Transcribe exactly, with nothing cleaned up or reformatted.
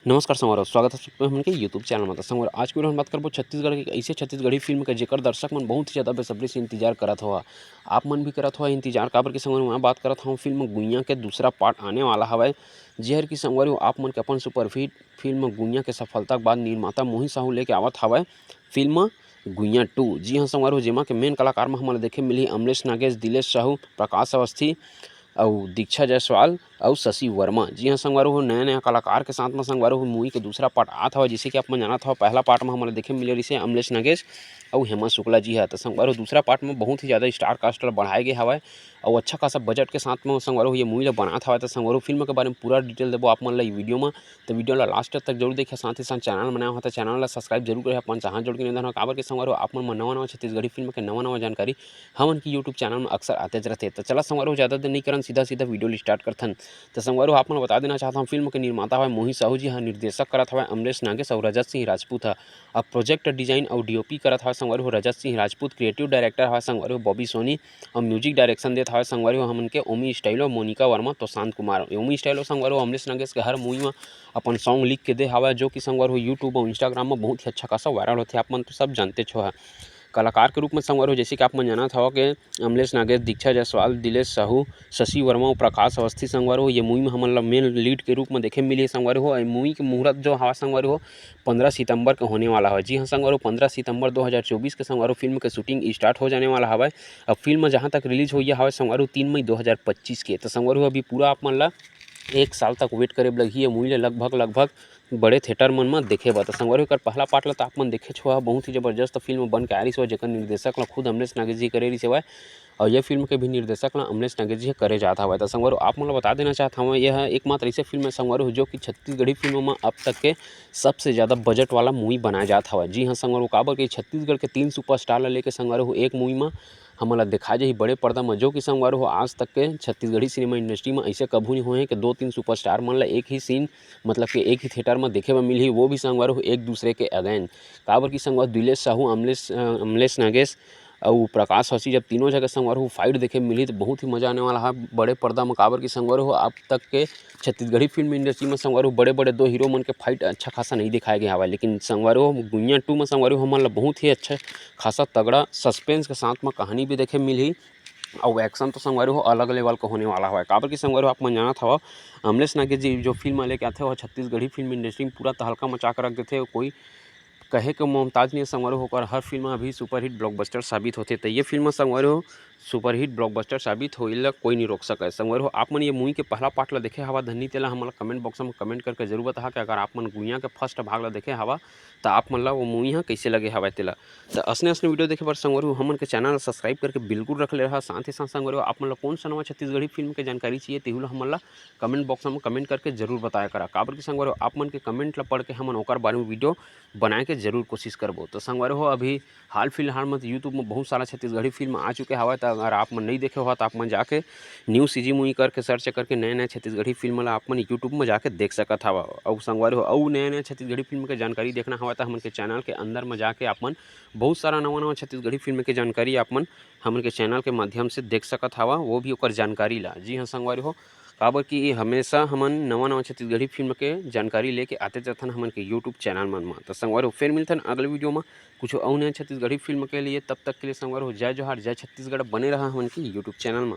नमस्कार संगवारी हो, स्वागत है सबके हमन के YouTube चैनल में। तो संगवारी, आज के वीडियो में बात करबो छत्तीसगढ़ के ऐसे छत्तीसगढ़ी फिल्म के, जेकर दर्शक मन बहुत ही ज्यादा बेसब्री से इंतजार करत हवा। आप मन भी करत हवा इंतजार, काबर कि संगवारी हो, मैं बात करत हूँ फिल्म गुइया के दूसरा पार्ट आने वाला हवय, जेहर की संगवारी हो, आप मन के अपन सुपरहिट फिल्म गुइया के सफलता के बाद निर्माता मोहित साहू लेके आवत हवय फिल्म गुइया टू। जी हाँ संगवारी हो, जेमा के मेन कलाकार में हमन ला देखे मिलही अमलेश नागेश, दिलेश साहू, प्रकाश अवस्थी, अउ दीक्षा जायसवाल अउ शशि वर्मा। जी हाँ संगवारी हो, नया नया कलाकार के साथ में संगवारी हो, मूवी के दूसरा पार्ट आत हवय। जैसे कि आप मन जानत हव, पहला पार्ट में हमन ला देखे मिले रहिसे अमलेश नागेश अउ हेमा शुक्ला जी हा। तो संगवारी हो, दूसरा पार्ट में बहुत ही ज्यादा स्टार कास्ट ला बढ़ाए गे हवय अउ अच्छा खासा बजट के साथ में संगवारी हो, ये मूवी ला बनात हवय। तो संगवारी हो, फिल्म के बारे में पूरा डिटेल देबो आप मन ला ये वीडियो में। तो वीडियो ला लास्ट तक जरूर देखे, साथ ही साथ चैनल में नया हो तो चैनल ला सब्सक्राइब जरूर करे, अपन चाहा जोड़ के नहीं धन हो, काबर के संगवारी हो, आप मन में नवा नवा छत्तीसगढ़ी फिल्म के नवा नवा जानकारी हमन के YouTube चैनल में अक्सर आतेच रहिथे। तो चला संगवारी हो, ज्यादा देर नहीं करन, सीधा सीधा वीडियो ला स्टार्ट करथन। तो संगवारी हो, आप मन ला बता देना चाहत हूँ, फिल्म के निर्माता हवय मोहित साहू जी हा, निर्देशक करत हवय अमलेश नागेश अउ रजत सिंह राजपूत हा। अब प्रोजेक्ट डिजाइन अउ डीओपी करत हवय संगवारी हो रजत सिंह राजपूत, क्रिएटिव डायरेक्टर हवय संगवारी हो बॉबी सोनी, अउ म्यूजिक डायरेक्शन देत हवय संगवारी हो हमन के ओमी स्टाइलो, मोनिका वर्मा, तो शांत कुमार। ओमी स्टाइलो संगवारी हो अमलेश नागेश के हर मूवी में अपन सॉन्ग लिख के दे हवय, जो कि संगवारी हो YouTube अउ Instagram में बहुत ही अच्छा खासा वायरल होथे, आप मन तो सब जानते हो। कलाकार के रूप में संगवारी हो, जैसे कि आप मन जानत हव के अमलेश नागेश, दीक्षा जायसवाल, दिलेश साहू, शशि वर्मा अउ प्रकाश अवस्थी संगवारी हो, ये मूवी में हमन ला मेन लीड के रूप में देखे मिलही संगवारी हो। ये मूवी के मुहूर्त जो हवा संगवारी हो, पंद्रह सितंबर के होने वाला हवय। जी हाँ संगवारी हो, पंद्रह सितंबर दो हज़ार चौबीस के संगवारी हो फिल्म के शूटिंग स्टार्ट हो जाने वाला हवय। अब फिल्म जहाँ तक रिलीज होइया हवय संगवारी हो, तीन मई दो हज़ार पच्चीस के। तो संगवारी हो, अभी पूरा आप मन ला एक साल तक वेट करे बर लगही ये मूवी ला लगभग, लगभग बड़े थिएटर मन म देखे बर। तो संगवारी हो, एकर पहला पार्ट ला तो आप मन देखेच हव, बहुत ही जबरदस्त फिल्म बन के आ रहिस हवय, जेकर निर्देशक ला खुद अमलेश नागेश जी करे रहिस हवय, अउ ये फिल्म के भी निर्देशक ला अमलेश नागेश जी करे जात हवय। तो संगवारी हो, आप मन ला बता देना चाहत हवं, यह एकमात्र ऐसे फिल्म है संगवारी हो, जो कि छत्तीसगढ़ी फिल्म म अब तक के सबसे ज्यादा बजट वाला मूवी बनाए जात हवय। जी हाँ संगवारी हो, काबर के छत्तीसगढ़ के तीन सुपरस्टार ला लेके संगवारी हो एक मूवी म हमन ला दिखाए जाही बड़े पर्दा म, जो कि संगवारी हो आज तक के छत्तीसगढ़ी सिनेमा इंडस्ट्री म ऐसे कभू नहीं होए हे कि दो तीन सुपरस्टार मन ला एक ही सीन, मतलब कि एक ही थिएटर म देखे बर मिलही, वो भी संगवारी हो एक दूसरे के अगेन। काबर कि संगवारी हो दिलेश साहू, अमलेश, अ, अमलेश नागेश अउ प्रकाश अवस्थी, जब तीनों जगह संगवारी हो फाइट देखे मिलही तो बहुत ही मजा आने वाला है बड़े पर्दा म। काबर कि संगवारी हो अब तक के छत्तीसगढ़ी फिल्म इंडस्ट्री में संगवारी हो बड़े-बड़े दो हीरो मन के फाइट अच्छा खासा नहीं दिखाए गए हवय, लेकिन संगवारी हो गुइया टू में संगवारी हो हमन ला बहुत ही अच्छा खासा तगड़ा सस्पेंस के साथ में कहानी भी देखे मिलही, अउ एक्शन तो संगवारी हो अलग लेवल का होने वाला हवय। काबर कि संगवारी हो आप मन जानत हव, अमलेश नागेश जी जो फिल्म लेके आथे, वो छत्तीसगढ़ी फिल्म इंडस्ट्री में पूरा तहलका मचा के रख देथे। कोई कहे के मोहताज नहीं है संगवारी हो, ओकर हर फिल्म अभी सुपरहिट ब्लॉकबस्टर साबित होथे। तो ये फिल्म संगवारी हो सुपरहिट ब्लॉकबस्टर साबित होइला कोई नहीं रोक सके। संगवारी हो, आप मन ये मूवी के पहला पार्ट ला देखे हवा धन्नी, तेला हमन ला कमेंट बॉक्स में कमेंट करके जरूर बताहा कि अगर आप मन गुइया के फर्स्ट भाग ला देखे हवा, तो आप मन ला वो मूवी ह कैसे लगे हवय तेला। तो असने असने वीडियो देखे बर संगवारी हो, हमन के चैनल ला सब्सक्राइब करके बिल्कुल रख ले रहा। साथ ही साथ संगवारी हो, आप मन ला कौन सा नवा छत्तीसगढ़ी फिल्म के जानकारी चाहिए, तेहू ला हमन ला कमेंट बॉक्स में कमेंट करके जरूर बताया करा। काबर कि संगवारी हो, आप मन के कमेंट ला पढ़ के हमन ओकर बारे में वीडियो बनाए के जरूर कोशिश करबो। तो संगवारी हो, अभी हाल फिलहाल में तो YouTube में बहुत सारा छत्तीसगढ़ी फिल्म आ चुके हवय, तो अगर आप मन नहीं देखे हो तो आप मन जाके न्यू सीजी मूवी करके सर्च करके नए नए छत्तीसगढ़ी फिल्म ला आप मन YouTube में जाके देख सकत हव। अउ संगवारी हो, अउ नए नए छत्तीसगढ़ी फिल्म के जानकारी देखना हवय तो हमन के चैनल के अंदर में जाके आप मन बहुत सारा नवा नवा छत्तीसगढ़ी फिल्म के जानकारी आप मन हमन के चैनल के माध्यम से देख सकत हव, वो भी ओकर जानकारी ला। जी हाँ संगवारी हो, काबर कि हमेशा हमन नवा नवा छत्तीसगढ़ी फिल्म के जानकारी लेके आते जाथन हमन के YouTube चैनल मन म। तो संगवारी हो, फिर मिलथन अगले वीडियो म कुछ अउ नया छत्तीसगढ़ी फिल्म के लिए। तब तक के लिए संगवारी हो, जय जोहार, जय छत्तीसगढ़, बने रहा हमन के YouTube चैनल म।